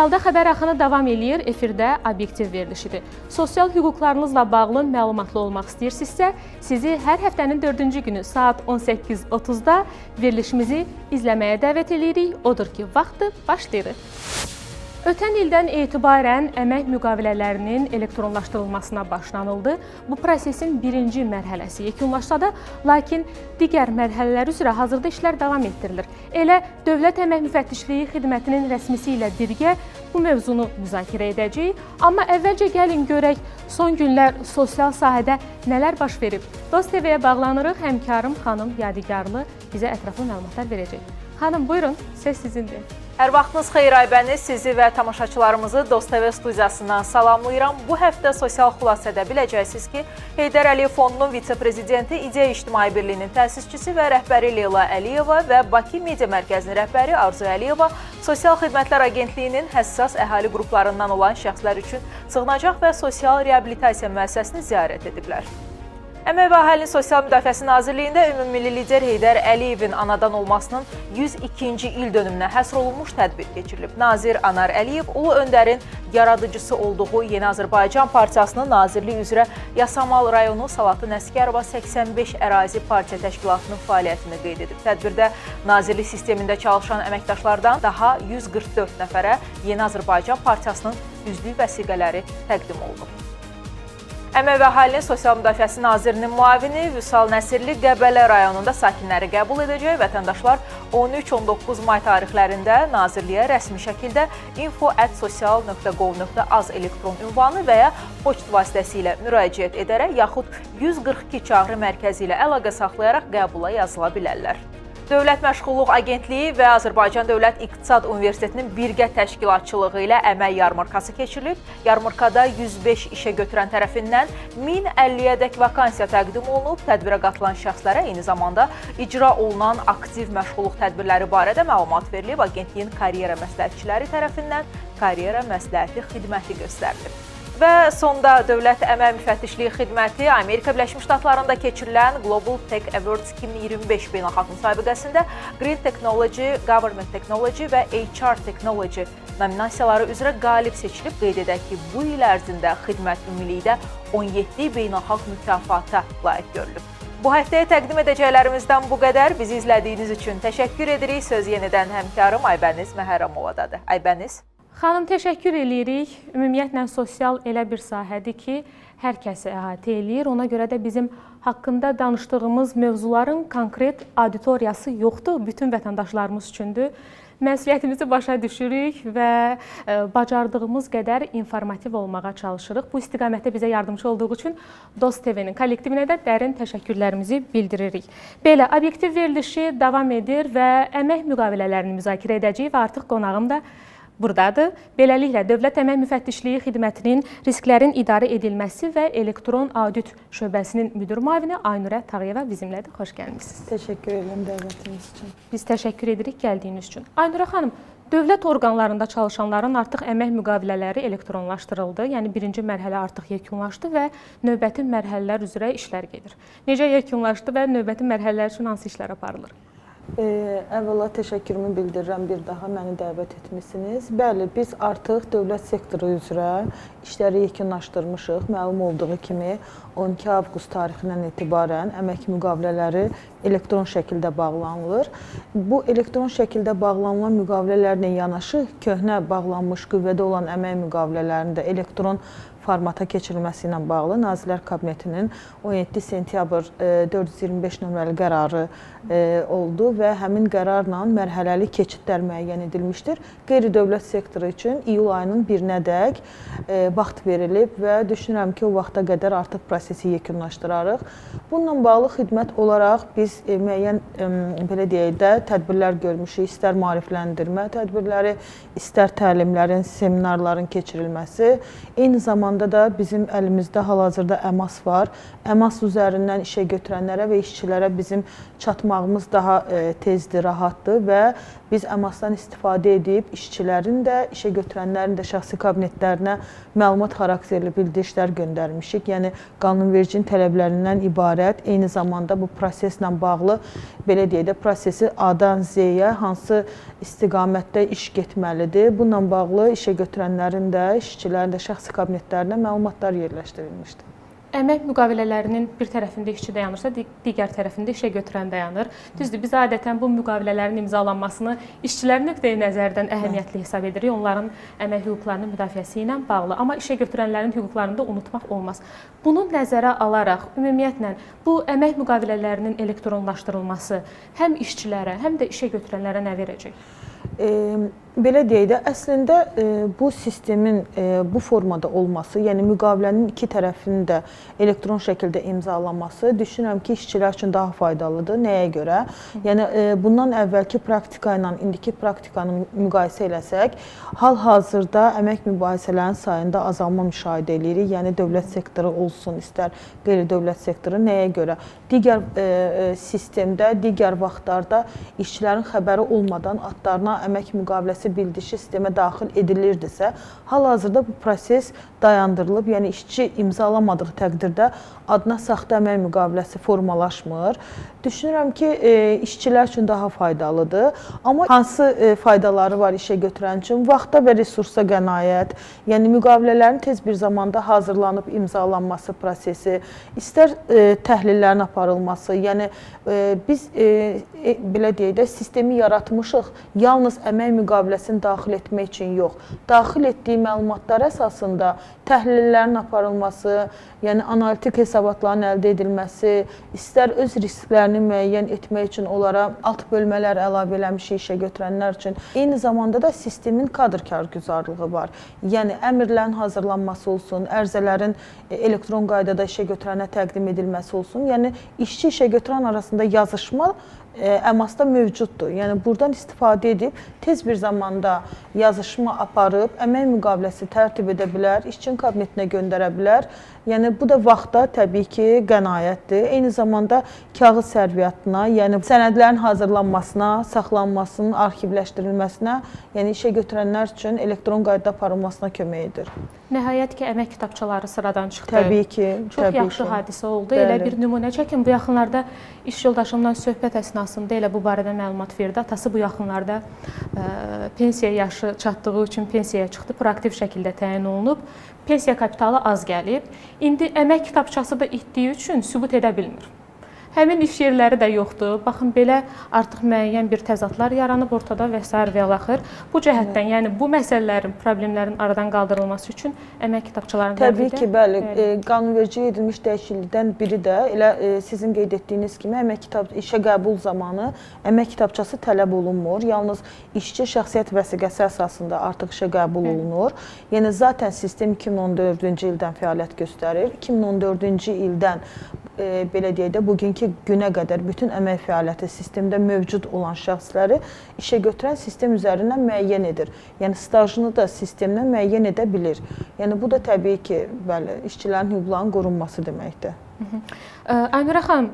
Kanalda xəbər axını davam eləyir, efirdə obyektiv verilişidir. Sosial hüquqlarınızla bağlı məlumatlı olmaq istəyirsinizsə, sizi hər həftənin 4-cü günü saat 18:30-da verilişimizi izləməyə dəvət eləyirik. Odur ki, vaxtı başlayırıq. Ötən ildən etibarən əmək müqavilələrinin elektronlaşdırılmasına başlanıldı. Bu prosesin birinci mərhələsi yekunlaşsa da, lakin digər mərhələlər üzrə hazırda işlər davam etdirilir. Elə Dövlət Əmək Müfəttişliyi Xidmətinin rəsmisi ilə birgə bu mövzunu müzakirə edəcəyik. Amma əvvəlcə gəlin görək son günlər sosial sahədə nələr baş verib. Dost TV-yə bağlanırıq. Həmkarım xanım Yadigarlı bizə ətraflı məlumatlar verəcək. Xanım, buyurun, söz sizindir. Hər vaxtınız xeyir, Aybəniz. Sizi və tamaşaçılarımızı Dost TV studiyasından salamlayıram. Bu həftə sosial xülasədə biləcəksiniz ki, Heydər Əliyev Fondunun vitse-prezidenti, İdeya İctimai Birliyinin təsisçisi və rəhbəri Leyla Əliyeva və Bakı Media Mərkəzinin rəhbəri Arzu Əliyeva Sosial Xidmətlər Agentliyinin həssas əhali qruplarından olan şəxslər üçün sığınacaq və sosial reabilitasiya müəssisəsini ziyarət ediblər. Əmək və Əhalinin Sosial Müdafiəsi Nazirliyində ümummilli lider Heydər Əliyevin anadan olmasının 102-ci il dönümünə həsr olunmuş tədbir keçirilib. Nazir Anar Əliyev Ulu Öndərin yaradıcısı olduğu Yeni Azərbaycan Partiyasının Nazirlik üzrə Yasamal rayonu Salatın Əsgərova 85 ərazi partiya təşkilatının fəaliyyətini qeyd edib. Tədbirdə nazirlik sistemində çalışan əməkdaşlardan daha 144 nəfərə Yeni Azərbaycan Partiyasının üzvlük vəsiqələri təqdim olunub. Əmək və Əhalinin Sosial Müdafiəsi Nazirinin müavini Vüsal Nəsirli Qəbələ rayonunda sakinləri qəbul edəcək. Vətəndaşlar 13-19 may tarixlərində nazirliyə rəsmi şəkildə info@sosial.gov.az elektron ünvanı və ya poçt vasitəsilə müraciət edərək yaxud 142 çağrı mərkəzi ilə əlaqə saxlayaraq qəbula yazıla bilərlər. Dövlət Məşğulluq Agentliyi və Azərbaycan Dövlət İqtisad Universitetinin birgə təşkilatçılığı ilə əmək yarmarkası keçirilib. Yarmarkada 105 işə götürən tərəfindən 1050-yədək vakansiya təqdim olunub. Tədbirə qatılan şəxslərə eyni zamanda icra olunan aktiv məşğulluq tədbirləri barədə məlumat verilib. Agentliyin karyera məsləhətçiləri tərəfindən karyera məsləhəti xidməti göstərilib. Və sonda Dövlət Əmək Müfəttişliyi Xidməti Amerika Birləşmiş Ştatlarında keçirilən Global Tech Awards 2025 beynəlxalq müsabiqəsində Green Technology, Government Technology və HR Technology nominasiyaları üzrə qalib seçilib. Qeyd edək ki, bu il ərzində xidmət ümumilikdə 17 beynəlxalq mükafata layiq görülüb. Bu həftəyə təqdim edəcəklərimizdən bu qədər. Bizi izlədiyiniz üçün təşəkkür edirik. Söz yenidən həmkarım Aybəniz Məhərrəmovadadır. Aybəniz. Xanım, təşəkkür eləyirik. Ümumiyyətlə sosial elə bir sahədir ki, hər kəsi əhatə eləyir. Ona görə də bizim haqqında danışdığımız mövzuların konkret auditoriyası yoxdur. Bütün vətəndaşlarımız üçündür. Məsuliyyətimizi başa düşürük və bacardığımız qədər informativ olmağa çalışırıq. Bu istiqamətdə bizə yardımçı olduğu üçün Dost TV-nin kollektivinə də dərin təşəkkürlərimizi bildiririk. Belə, obyektiv verilişi davam edir və əmək müqavilələrini müzakirə edəcəyik və artıq qonağım da buradadır. Beləliklə, Dövlət Əmək Müfəttişliyi Xidmətinin risklərin idarə edilməsi və elektron audit şöbəsinin müdir müavini Aynurə Tağıyeva bizimlədir. Xoş gəlmisiniz. Təşəkkür edirəm dəvətiniz üçün. Biz təşəkkür edirik gəldiyiniz üçün. Aynurə xanım, dövlət orqanlarında çalışanların artıq əmək müqavilələri elektronlaşdırıldı. Yəni birinci mərhələ artıq yekunlaşdı və növbəti mərhələlər üzrə işlər gedir. Necə yekunlaşdı və növbəti mərhələlər üçün hansı işlər aparılır? Əvvəla təşəkkürümü bildirirəm, bir daha məni dəvət etmisiniz. Bəli, biz artıq dövlət sektoru üzrə işləri yekunlaşdırmışıq. Məlum olduğu kimi 12 avqust tarixindən etibarən əmək müqavilələri elektron şəkildə bağlanılır. Bu elektron şəkildə bağlanılan müqavilələrlə yanaşı köhnə bağlanmış qüvvədə olan əmək müqavilələrinin də elektron formata keçirilməsi ilə bağlı Nazirlər Kabinetinin 17 sentyabr 425 nömrəli qərarı oldu və həmin qərarla mərhələli keçidlər müəyyən edilmişdir. Qeyri-dövlət sektoru üçün iyul ayının 1-nədək vaxt verilib və düşünürəm ki, o vaxta qədər artıq prosesi yekunlaşdırarıq. Bununla bağlı xidmət olaraq biz müəyyən belə deyək də tədbirlər görmüşük, istər maarifləndirmə tədbirləri, istər təlimlərin, seminarların keçirilməsi, eyni zamanda zamanda da bizim əlimizdə hal-hazırda əmas var. Əmas üzərindən işə götürənlərə və işçilərə bizim çatmağımız daha tezdir, rahatdır və biz əmasdan istifadə edib işçilərin də, işə götürənlərin də şəxsi kabinetlərinə məlumat xarakterli bildirişlər göndərmişik. Yəni qanunvericinin tələblərindən ibarət, eyni zamanda bu proseslə bağlı, belə deyək də, prosesi A-dan Z-yə hansı istiqamətdə iş getməlidir. Bununla bağlı işə götürənlərin də, işçilərin də şəxsi kabinetlərinə məlumatlar yerləşdirilmişdir. Əmək müqavilələrinin bir tərəfində işçi dayanırsa, digər tərəfində işə götürən dayanır. Düzdür, biz adətən bu müqavilələrin imzalanmasını işçilərin nöqteyi nəzərdən əhəmiyyətli hesab edirik, onların əmək hüquqlarının müdafiəsi ilə bağlı. Amma işə götürənlərin hüquqlarını da unutmaq olmaz. Bunu nəzərə alaraq, ümumiyyətlə, bu əmək müqavilələrinin elektronlaşdırılması həm işçilərə, həm də işə götürənlərə nə verəcək? Belə deyək də, əslində bu sistemin bu formada olması, yəni müqavilənin iki tərəfinin də elektron şəkildə imzalanması, düşünürəm ki, işçilər üçün daha faydalıdır. Nəyə görə? Yəni bundan əvvəlki praktika ilə indiki praktikanı müqayisə eləsək, hal-hazırda əmək mübahisələrinin sayında azalma müşahidə eləyirik. Yəni dövlət sektoru olsun, istər qeyri-dövlət sektoru, nəyə görə? Digər sistemdə, digər vaxtlarda işçilərin xəbəri olmadan adlarına əmək müqaviləsi bildirişi sistemə daxil edilirdisə, hal-hazırda bu proses dayandırılıb, yəni işçi imzalamadığı təqdirdə adına saxta əmək müqaviləsi formalaşmır. Düşünürəm ki, işçilər üçün daha faydalıdır. Amma hansı faydaları var işə götürən üçün? Vaxta və resursa qənaət, yəni müqavilələrin tez bir zamanda hazırlanıb imzalanması prosesi, istər təhlillərin aparılması, yəni biz belə deyək də, sistemi yaratmışıq, yalnız əmək müqaviləsini daxil etmək üçün yox, daxil etdiyi məlumatlar əsasında təhlillərin aparılması, yəni analitik hesabatların əldə edilməsi, istər öz risklərini müəyyən etmək üçün onlara alt bölmələr əlavə eləmişik işə götürənlər üçün. Eyni zamanda da sistemin kadr kargüzarlığı var. Yəni əmrlərin hazırlanması olsun, ərizələrin elektron qaydada işə götürənə təqdim edilməsi olsun. Yəni işçi işə götürən arasında yazışma əmasda mövcuddur. Yəni buradan istifadə edib tez bir zamanda yazışma aparıb əmək müqaviləsi tərtib edə bilər, işçinin kabinetinə göndərə bilər. Yəni bu da vaxta təbii ki, qənaətdir. Eyni zamanda kağız sərviyyatına, yəni sənədlərin hazırlanmasına, saxlanmasının, arxivləşdirilməsinə, yəni işə götürənlər üçün elektron qaydada aparılmasına kömək edir. Nəhayət ki, əmək kitabçaları sıradan çıxdı. Təbii ki. Çox yaxşı hadisə oldu. Bəli. Elə bir nümunə çəkin. Bu yaxınlarda iş yoldaşımdan söhbət əsnasında elə bu barədə məlumat verdi. Atası bu yaxınlarda pensiya yaşı çatdığı üçün pensiyaya çıxdı. Proaktiv şəkildə təyin olunub. Pensiya kapitalı az gəlib. İndi əmək kitabçası da itdiyi üçün sübut edə bilmir. Həmin iş yerləri də yoxdur. Baxın, belə artıq müəyyən bir təzadlar yaranıb ortada və sair və ilaxır. Bu cəhətdən, yəni bu məsələlərin, problemlərin aradan qaldırılması üçün əmək kitabçalarının təbii ki, bəli, qanunvericiliyə edilmiş dəyişiklikdən biri də elə sizin qeyd etdiyiniz kimi əmək kitab işə qəbul zamanı əmək kitabçası tələb olunmur. Yalnız işçi şəxsiyyət vəsiqəsi əsasında artıq işə qəbul olunur. Yəni zaten sistem 2014-cü ildən fəaliyyət göstərir. 2014-cü ildən belə deyək də, bugünkü günə qədər bütün əmək fəaliyyəti sistemdə mövcud olan şəxsləri işə götürən sistem üzərindən müəyyən edir. Yəni stajını da sistemdən müəyyən edə bilir. Yəni bu da təbii ki, bəli, işçilərin hüquqlarının qorunması deməkdir. Aynurə xanım,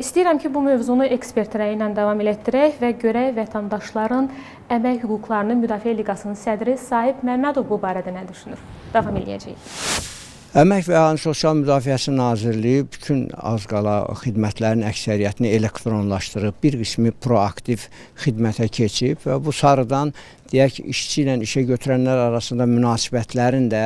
istəyirəm ki, bu mövzunu ekspert rəyi ilə davam elətdirək və görək vətəndaşların əmək hüquqlarının müdafiə liqasının sədri Sahib Məmmədov bu barədə nə düşünür? Davam eləyəcəyik. Əmək və Əhalinin Sosial Müdafiəsi Nazirliyi bütün az qala xidmətlərin əksəriyyətini elektronlaşdırıb, bir qismi proaktiv xidmətə keçib və bu sarıdan deyək ki, işçi ilə işə götürənlər arasında münasibətlərin də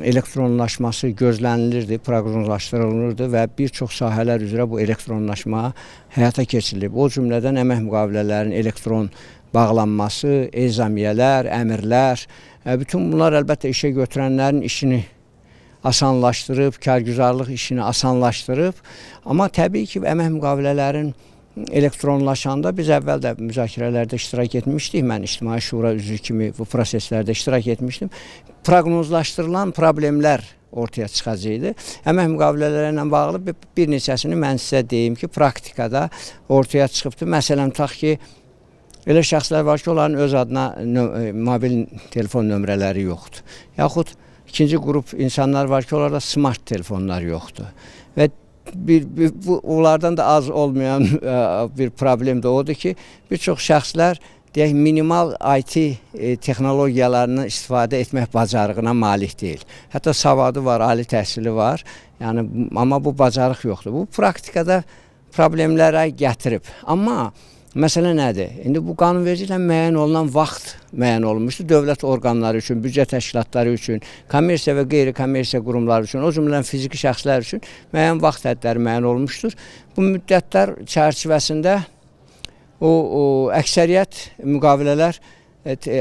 elektronlaşması gözlənilirdi, proqnozlaşdırılırdı və bir çox sahələr üzrə bu elektronlaşma həyata keçirilib. O cümlədən əmək müqavilələrinin elektron bağlanması, ezamiyyələr, əmrlər, bütün bunlar əlbəttə işə götürənlərin işini asanlaşdırıb, kargüzarlıq işini asanlaşdırıb. Amma təbii ki, əmək müqavilələrin elektronlaşanda biz əvvəl də müzakirələrdə iştirak etmişdik. Mən İctimai Şura üzvü kimi bu proseslərdə iştirak etmişdim. Proqnozlaşdırılan problemlər ortaya çıxacaqdı. Əmək müqavilələri ilə bağlı bir neçəsini mən sizə deyim ki, praktikada ortaya çıxıbdır. Məsələn, tutaq ki, elə şəxslər var ki, onların öz adına mobil telefon nömrələri yoxdur. Yaxud İkinci qrup insanlar var ki, onlarda smart telefonlar yoxdur. Və bu onlardan da az olmayan bir problem də odur ki, bir çox şəxslər deyək minimal IT texnologiyalarını istifadə etmək bacarığına malik deyil. Hətta savadı var, ali təhsili var. Yəni amma bu bacarıq yoxdur. Bu praktikada problemlərə gətirib. Amma məsələ nədir? İndi bu qanunvericiliklə müəyyən olunan vaxt müəyyən olunmuşdur. Dövlət orqanları üçün, büdcə təşkilatları üçün, kommersiya və qeyri-kommersiya qurumları üçün, o cümlədən fiziki şəxslər üçün müəyyən vaxt hədləri müəyyən olunmuşdur. Bu müddətlər çərçivəsində o əksəriyyət müqavilələr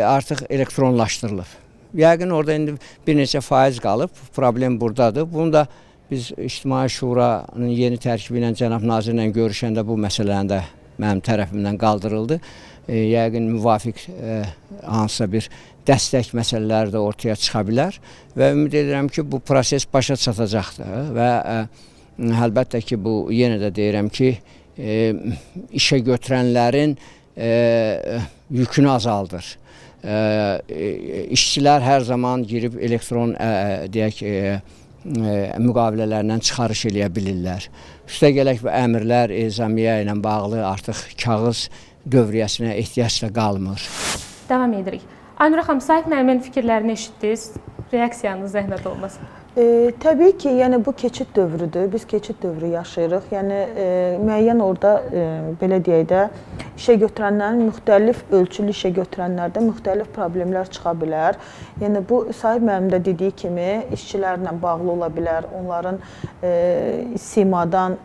artıq elektronlaşdırılıb. Yəqin orada indi bir neçə faiz qalıb, problem buradadır. Bunu da biz İctimai Şuranın yeni tərkibi ilə cənab nazirlə görüşəndə bu məsələni də mənim tərəfimdən qaldırıldı. Yəqin müvafiq hansısa bir dəstək məsələləri də ortaya çıxa bilər və ümid edirəm ki, bu proses başa çatacaqdır və əlbəttə ki, bu yenə də deyirəm ki, işə götürənlərin yükünü azaldır. İşçilər hər zaman girib elektron deyək müqavilələrlə çıxarış eləyə bilirlər. Üstəgələk bu əmrlər, ezamiyə ilə bağlı artıq kağız dövriyyəsinə ehtiyac da qalmır. Davam edirik. Aynura xanım, Sahib müəllimin fikirlərini eşitdiniz. Reaksiyanız zəhmət olmasa. Təbii ki, yəni bu keçid dövrüdür. Biz keçid dövrü yaşayırıq. Yəni müəyyən orada belə deyək də işə götürənlərin müxtəlif ölçülü işə götürənlərdə müxtəlif problemlər çıxa bilər. Yəni bu Sahib müəllim də dediyi kimi işçilərlə bağlı ola bilər, onların simadan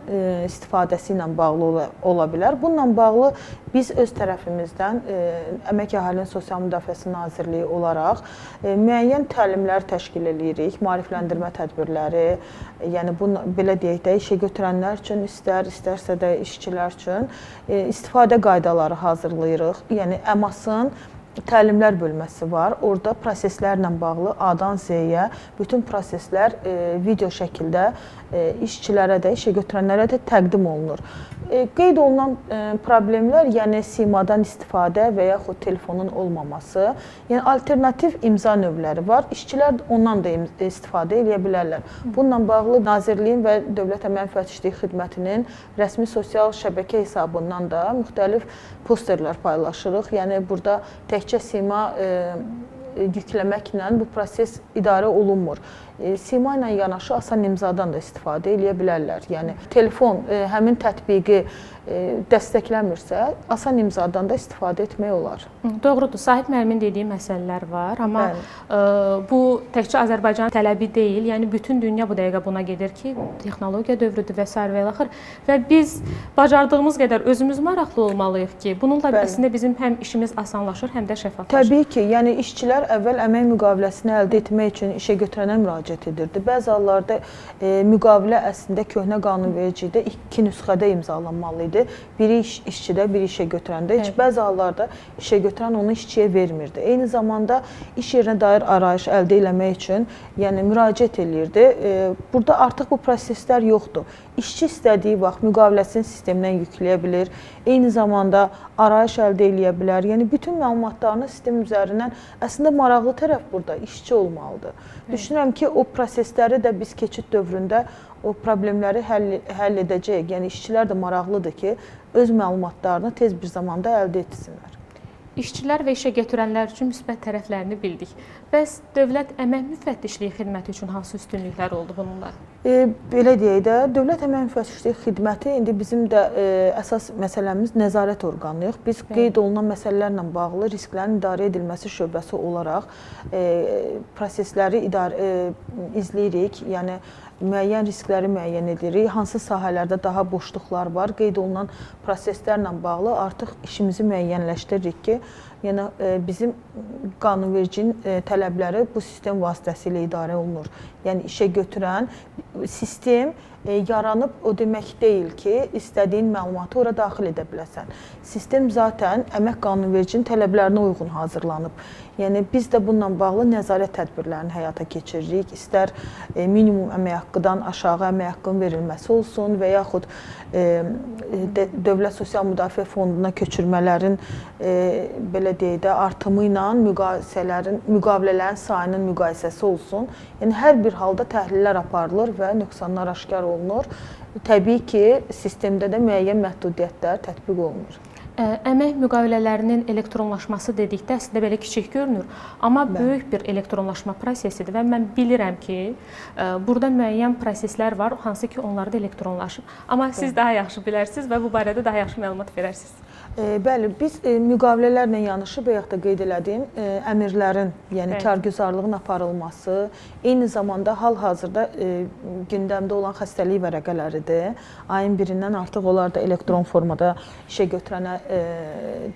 istifadəsi ilə bağlı ola bilər. Bununla bağlı biz öz tərəfimizdən Əmək Əhalinin Sosial Müdafiəsi Nazirliyi olaraq müəyyən təlimlər təşkil eləyirik, maarifləndirmə tədbirləri, yəni bu belə deyək də işə götürənlər üçün istərsə də işçilər üçün istifadə qaydaları hazırlayırıq. Yəni əmasın təlimlər bölməsi var. Orada proseslərlə bağlı A-dan Z-yə bütün proseslər video şəkildə işçilərə də, işə götürənlərə də təqdim olunur. Qeyd olunan problemlər, yəni simadan istifadə və yaxud telefonun olmaması, yəni alternativ imza növləri var. İşçilər ondan da istifadə edə bilərlər. Bununla bağlı Nazirliyin və Dövlət Əmək Müfəttişliyi Xidmətinin rəsmi sosial şəbəkə hesabından da müxtəlif posterlər paylaşırıq. Yəni burada təkcə sima yükləməklə bu proses idarə olunmur. Sima ilə yanaşı asan imzadan da istifadə eləyə bilərlər. Yəni telefon həmin tətbiqi dəstəkləmirsə, asan imzadan da istifadə etmək olar. Doğrudur. Sahib müəllimin dediyi məsələlər var, amma bu təkcə Azərbaycan tələbi deyil. Yəni bütün dünya bu dəqiqə buna gedir ki, texnologiya dövrüdür və sair və ilaxır. Və biz bacardığımız qədər özümüz maraqlı olmalıyıq ki, bununla əslində bizim həm işimiz asanlaşır, həm də şəffaflaşır. Təbii ki, yəni işçilər əvvəl əmək müqaviləsini əldə etmək üçün işə götürənə müraciət edirdi. Bəzi hallarda müqavilə əslində köhnə qanunvericilikdə iki nüsxədə imzalanmalı idi. Biri işçidə, biri işə götürəndə. Heç bəzi hallarda işə götürən onu işçiyə vermirdi. Eyni zamanda iş yerinə dair arayış əldə eləmək üçün, yəni müraciət eləyirdi. Burada artıq bu proseslər yoxdur. İşçi istədiyi vaxt müqaviləsini sistemdən yükləyə bilir. Eyni zamanda arayış əldə eləyə bilər. Yəni bütün məlumatlarını sistem üzərindən, əslində maraqlı tərəf burada işçi olmalıdır. Düşünürəm ki, o prosesləri də biz keçid dövründə o problemləri həll edəcəyik. Yəni işçilər də maraqlıdır ki, öz məlumatlarını tez bir zamanda əldə etsinlər. İşçilər və işə götürənlər üçün müsbət tərəflərini bildik. Bəs Dövlət Əmək Müfəttişliyi Xidməti üçün hansı üstünlüklər oldu bununla? Belə deyək də, Dövlət Əmək Müfəttişliyi Xidməti indi bizim də əsas məsələmiz nəzarət orqanıyıq. Biz qeyd olunan məsələlərlə bağlı risklərin idarə edilməsi şöbəsi olaraq prosesləri izləyirik. Yəni müəyyən riskləri müəyyən edirik. Hansı sahələrdə daha boşluqlar var, qeyd olunan proseslərlə bağlı artıq işimizi müəyyənləşdiririk ki, yəni bizim qanunvericinin tələbləri bu sistem vasitəsilə idarə olunur. Yəni işə götürən sistem yaranıb o demək deyil ki, istədiyin məlumatı ora daxil edə biləsən. Sistem zaten əmək qanunvericinin tələblərinə uyğun hazırlanıb. Yəni biz də bununla bağlı nəzarət tədbirlərini həyata keçiririk. İstər minimum əmək haqqıdan aşağı əmək haqqının verilməsi olsun və yaxud Dövlət Sosial Müdafiə Fonduna köçürmələrin belə deyək də artımı ilə müqavilələrin sayının müqayisəsi olsun. Yəni hər bir halda təhlillər aparılır və nöqsanlar aşkar olunur. Təbii ki, sistemdə də müəyyən məhdudiyyətlər tətbiq olunur. Əmək müqavilələrinin elektronlaşması dedikdə əslində belə kiçik görünür, amma böyük bir elektronlaşma prosesidir və mən bilirəm ki, burada müəyyən proseslər var, hansı ki, onlar da elektronlaşıb. Amma siz daha yaxşı bilərsiniz və bu barədə daha yaxşı məlumat verərsiniz. Bəli, biz müqavilələrlə yanaşı bayaq da qeyd elədiyim əmirlərin, yəni kargüzarlığın aparılması, eyni zamanda hal-hazırda gündəmdə olan xəstəlik vərəqələridir. Ayın 1-dən artıq onlar da elektron formada işə götürənə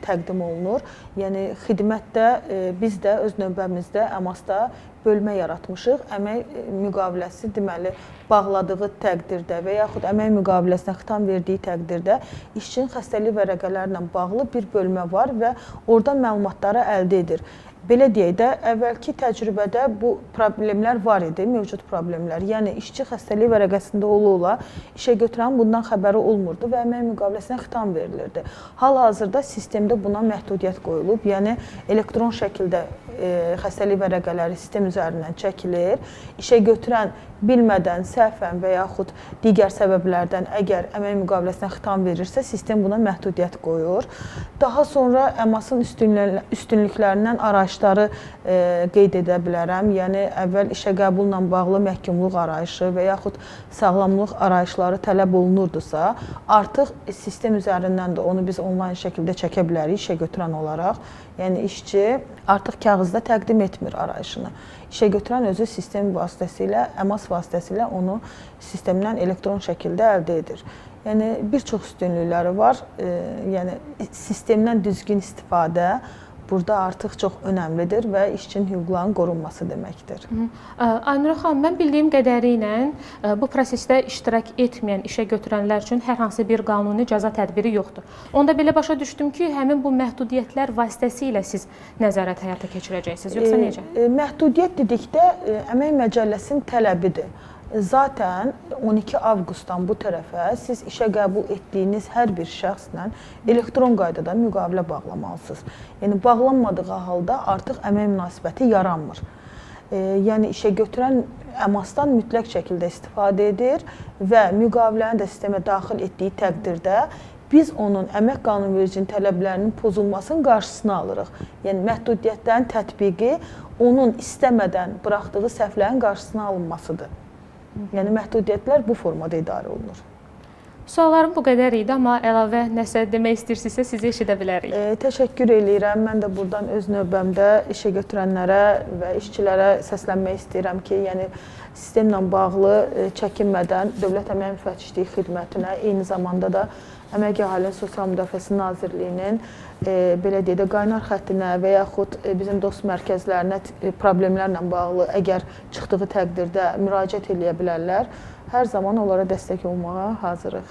təqdim olunur. Yəni xidmətdə biz də öz növbəmizdə əmasda bölmə yaratmışıq. Əmək müqaviləsi deməli bağladığı təqdirdə və yaxud əmək müqaviləsinə xitam verdiyi təqdirdə işçinin xəstəlik vərəqələrlə bağlı bir bölmə var və oradan məlumatları əldə edir. Belə deyək də, əvvəlki təcrübədə bu problemlər var idi, mövcud problemlər. Yəni işçi xəstəlik vərəqəsində ola-ola işə götürən bundan xəbəri olmurdu və əmək müqaviləsinə xitam verilirdi. Hal-hazırda sistemdə buna məhdudiyyət qoyulub. Yəni elektron şəkildə xəstəlik vərəqələri sistem üzərindən çəkilir. İşə götürən bilmədən, səhvən və yaxud digər səbəblərdən əgər əmək müqaviləsinə xitam verirsə, sistem buna məhdudiyyət qoyur. Daha sonra əmasın üstünlüklərindən arayışları qeyd edə bilərəm. Yəni əvvəl işə qəbulla bağlı məhkumluq arayışı və yaxud sağlamlıq arayışları tələb olunurdusa, artıq sistem üzərindən də onu biz onlayn şəkildə çəkə bilərik işə götürən olaraq. Yəni işçi artıq kağızda təqdim etmir arayışını. İşə götürən özü sistem vasitəsilə, əmas vasitəsilə onu sistemdən elektron şəkildə əldə edir. Yəni bir çox üstünlükləri var. Yəni sistemdən düzgün istifadə burada artıq çox önəmlidir və işçinin hüquqlarının qorunması deməkdir. Aynurə xanım, mən bildiyim qədəri ilə bu prosesdə iştirak etməyən işə götürənlər üçün hər hansı bir qanuni cəza tədbiri yoxdur. Onda belə başa düşdüm ki, həmin bu məhdudiyyətlər vasitəsilə siz nəzarət həyata keçirəcəksiniz, yoxsa necə? Məhdudiyyət dedikdə Əmək Məcəlləsinin tələbidir. Zaten 12 avqustdan bu tərəfə siz işə qəbul etdiyiniz hər bir şəxslə elektron qaydada müqavilə bağlamalısınız. Yəni bağlanmadığı halda artıq əmək münasibəti yaranmır. Yəni işə götürən əmasdan mütləq şəkildə istifadə edir və müqaviləni də sistemə daxil etdiyi təqdirdə biz onun əmək qanunvericinin tələblərinin pozulmasının qarşısını alırıq. Yəni məhdudiyyətlərin tətbiqi onun istəmədən buraxdığı səhvlərin qarşısını alınmasıdır. Yəni məhdudiyyətlər bu formada idarə olunur. Suallarım bu qədər idi, amma əlavə nəsə demək istəyirsinizsə sizi eşidə bilərik. Təşəkkür eləyirəm. Mən də buradan öz növbəmdə işə götürənlərə və işçilərə səslənmək istəyirəm ki, yəni sistemlə bağlı çəkinmədən Dövlət Əmək Müfəttişliyi Xidmətinə, eyni zamanda da Əmək Əhalinin Sosial Müdafiəsi Nazirliyinin belə deyək də qaynar xəttinə və yaxud bizim dost mərkəzlərinə problemlərlə bağlı əgər çıxdığı təqdirdə müraciət eləyə bilərlər. Hər zaman onlara dəstək olmağa hazırıq.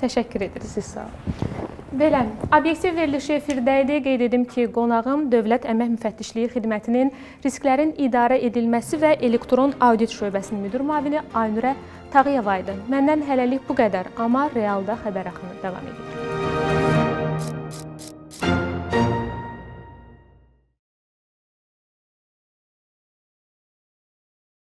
Təşəkkür edirik. Siz sağ olun. Belə, obyektiv verilişi efirdə idi. Qeyd edim ki, qonağım Dövlət Əmək Müfəttişliyi Xidmətinin risklərin idarə edilməsi və elektron audit şöbəsinin müdir müavini Aynurə Tağıyeva idi. Məndən hələlik bu qədər, amma realda xəbər axını davam edir.